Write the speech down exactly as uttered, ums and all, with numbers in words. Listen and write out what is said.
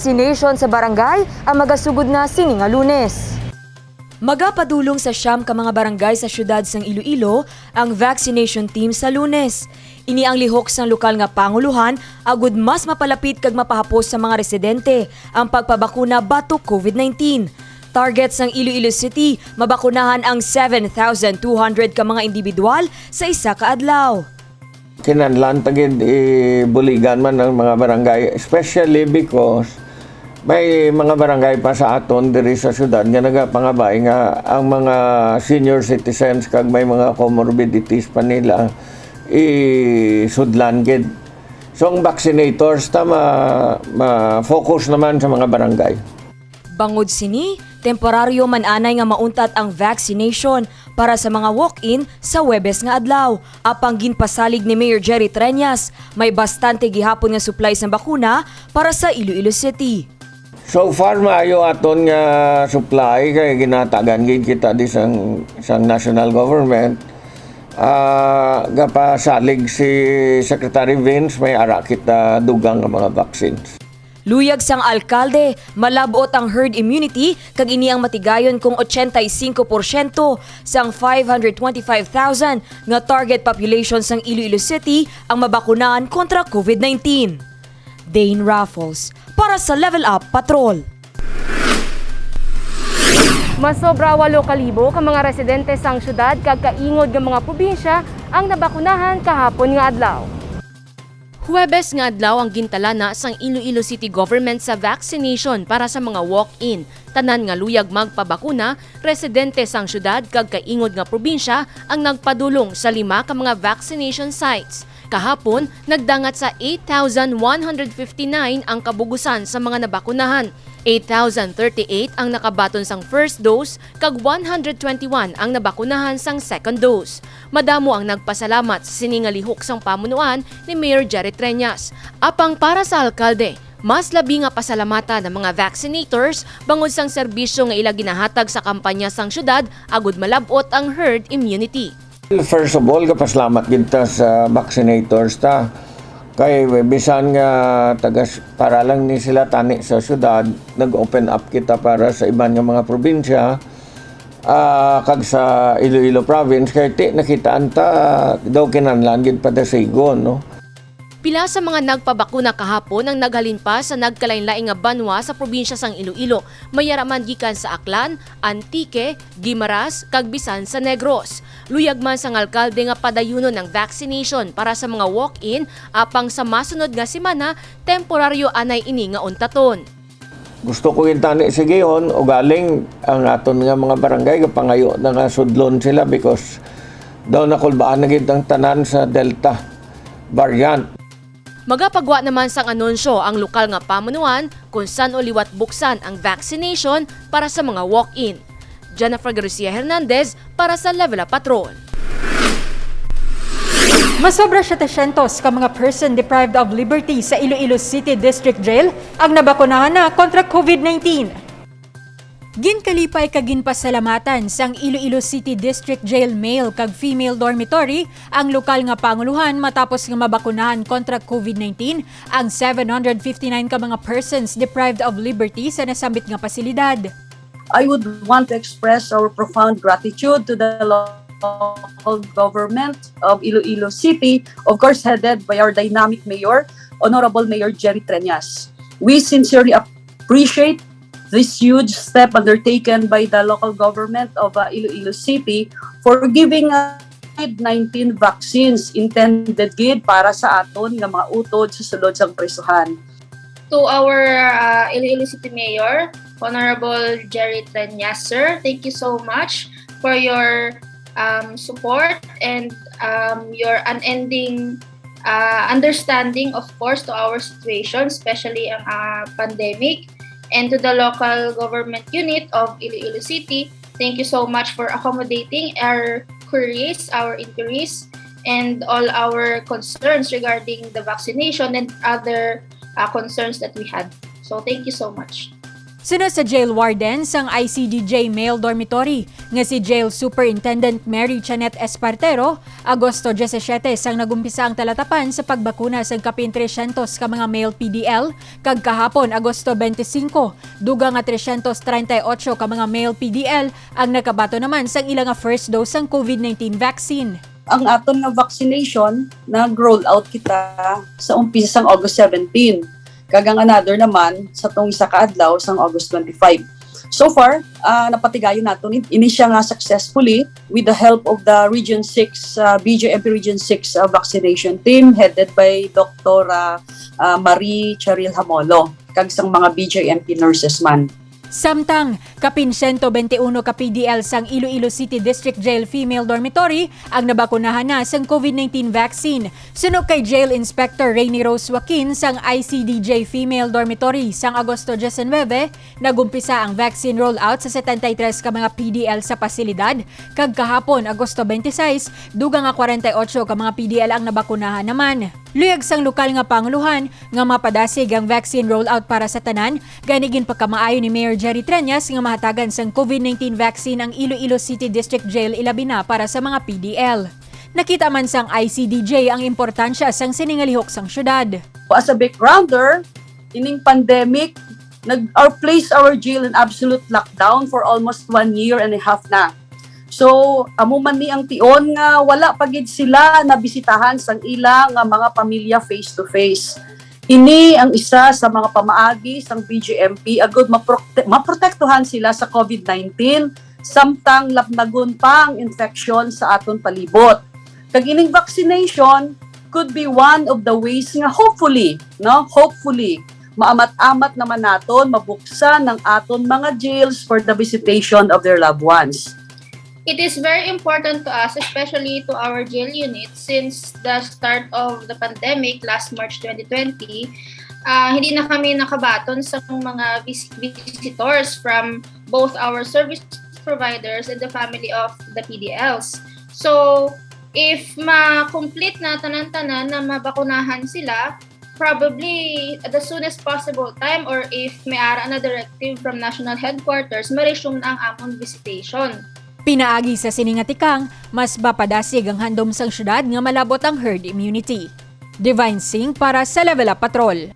Vaccination sa barangay ang magasugod na sini nga Lunes. Magapadulong sa siyam ka mga barangay sa siyudad sang Iloilo ang vaccination team sa Lunes. Ini ang lihok sang lokal nga pangulohan agud mas mapalapit kag mapahapos sa mga residente ang pagpabakuna batok COVID nineteen. Target sang Iloilo City, mabakunahan ang seven thousand two hundred ka mga individual sa isa ka adlaw. Kinahanglan ta gid ibuligan man ang mga barangay, especially because may mga barangay pa sa aton diri sa syudad nga nagapangabay nga ang mga senior citizens kag may mga comorbidities pa nila isudlan gid. So, ang vaccinators ta ma-, ma-focus naman sa mga barangay. Bangod sini, temporaryo man anay nga mauntat ang vaccination para sa mga walk-in sa Huwebes nga adlaw. Apang ginpasalig ni Mayor Jerry Treñas, may bastante gihapon nga supply sang bakuna para sa Iloilo City. So far, maayo aton nga supply kay ginatagan gid kita di sang, sang national government. Ah, gapasalig si Secretary Vince, may ara kita dugang nga mga vaccines. Luyag sang alkalde, malab-ot ang herd immunity kag ini ang matigayon kung ochenta y cinco porsyento sang five hundred twenty-five thousand nga target population sang Iloilo City ang mabakunahan kontra COVID nineteen. Dane Raffles para sa Level Up Patrol. Masobra walo ka libo ka mga residente sang syudad kag kaingod nga mga probinsya ang nabakunahan kahapon nga adlaw. Huwebes nga adlaw ang gintalana sang Iloilo City Government sa vaccination para sa mga walk-in. Tanan nga luyag magpabakuna, residente sang syudad kag kaingod nga probinsya ang nagpadulong sa lima ka mga vaccination sites. Kahapon, nagdangat sa eight thousand one hundred fifty-nine ang kabugusan sa mga nabakunahan. Eight thousand thirty-eight ang nakabaton sang first dose, kag one hundred twenty-one ang nabakunahan sang second dose. Madamo ang nagpasalamat sa sini nga lihok sang pamunuan ni Mayor Jerry Treñas. Apang para sa alkalde, mas labi nga pasalamatan ang mga vaccinators bangod sang serbisyo nga ila ginahatag sa kampanya sang syudad agud malab-ot ang herd immunity. First of all, gapasalamat gid ta sa vaccinators ta. Kay bisan nga tagas para lang ni sila tani sa syudad, nag-open up kita para sa iban nga mga probinsya, ah, kag sa Iloilo province, kay ti nakitaan ta daw kinahanglan gid padasigon, no? Pila sa mga nagpabakuna kahapon ang naghalin pa sa nagkalainlain nga banwa sa probinsya sang Iloilo, may ara man gikan sa Aklan, Antique, Guimaras, kag bisan sa Negros. Luyag man sang alkalde nga padayunon ang vaccination para sa mga walk-in, apang sa masunod nga semana, temporaryo anay ini nga untaton. Gusto ko gid tani sigihon, ugaling ang aton nga mga barangay gapangayo na nga sudlon sila because daw nakulbaan na gid ang tanan sa Delta variant. Magapagwa naman sang anunsyo ang lokal nga pamunuan kung san-o liwat buksan ang vaccination para sa mga walk-in. Jennifer Garcia Hernandez para sa Level Up Patrol. Masobra setecientos ka mga person deprived of liberty sa Iloilo City District Jail ang nabakunahan na kontra COVID nineteen. Ginkalipay kag ginpasalamatan sang Iloilo City District Jail Male kag Female Dormitory ang lokal nga pangulohan matapos nga mabakunahan kontra COVID nineteen ang seven hundred fifty-nine ka mga persons deprived of liberty sa nasambit nga pasilidad. I would want to express our profound gratitude to the local government of Iloilo City, of course, headed by our dynamic mayor, Honorable Mayor Jerry Treñas. We sincerely appreciate this huge step undertaken by the local government of, uh, Iloilo City for giving, uh, COVID nineteen vaccines intended gid para sa aton nga mga utod sa sulod sang prisuhan. To our, uh, Iloilo City Mayor, Honorable Jerry Treñas, sir, thank you so much for your, um, support and, um, your unending, uh, understanding, of course, to our situation, especially ang, uh, pandemic, and to the local government unit of Iloilo City. Thank you so much for accommodating our queries, our inquiries, and all our concerns regarding the vaccination and other, uh, concerns that we had. So, thank you so much. Suno sa jail warden sang I C D J male dormitory nga si Jail Superintendent Mary Janet Espartero, Agosto disisiete sang nagumpisa ang talatapan sa pagbakuna sang kapin trescientos ka mga male P D L, kag kahapon, Agosto twenty-five, dugang nga trescientos treinta y ocho ka mga male P D L ang nakabaton naman sang ila nga first dose sang COVID nineteen vaccine. Ang aton nga vaccination, nag-roll out kita sa umpisa sang August seventeen, kag ang another naman sa tong isa ka adlaw sang August twenty-five. So far, ah, napatigayon naton in-, ini siya nga successfully with the help of the Region six, ah, B J M P Region six, ah, vaccination team headed by Doktora, ah, Marie Cheryl Hamolo, kag sang mga B J M P nurses man. Samtang, kapin siyento bente uno ka P D L sang Iloilo City District Jail Female Dormitory ang nabakunahan na sang COVID nineteen vaccine. Suno kay Jail Inspector Rainy Rose Joaquin sang I C D J Female Dormitory, sang Agosto diecinuebe, nagumpisa ang vaccine rollout sa setenta y tres ka mga P D L sa pasilidad, kag kahapon, Agosto twenty-six, dugang nga kwarenta y ocho ka mga P D L ang nabakunahan naman. Luyag sang lokal nga pangulohan nga mapadasig ang vaccine rollout para sa tanan, gani ginpakamaayo ni Mayor Jerry Treñas nga mahatagan sang COVID nineteen vaccine ang Iloilo City District Jail, ilabi na para sa mga P D L. Nakita man sang I C D J ang importansya sang sini nga lihok sang syudad. As a backgrounder, ining pandemic, nag, our place, our jail in absolute lockdown for almost one year and a half na. So, amo man ni ang tion nga wala pa gid sila nabisitahan sang ila nga mga pamilya face to face. Ini ang isa sa mga pamaagi sang B J M P agud maprokte-, maprotektuhan sila sa COVID nineteen, samtang labnagon pa ang infection sa aton palibot. Kag ining vaccination could be one of the ways nga hopefully, no, hopefully, maamat-amat naman naton mabuksan ang aton mga jails for the visitation of their loved ones. It is very important to us, especially to our jail unit, since the start of the pandemic last March twenty twenty, ah, hindi na kami nakabaton sa mga vis-, visitors from both our service providers and the family of the P D Ls. So, if ma-complete na tanan-tanan na mabakunahan sila, probably at the soonest possible time, or if may ara na directive from national headquarters, ma-resume na ang amon visitation. Pinaagi sa sini nga tikang, mas mapadasig ang handom sang syudad nga malabot ang herd immunity. Divine Singh para sa Level Up Patrol.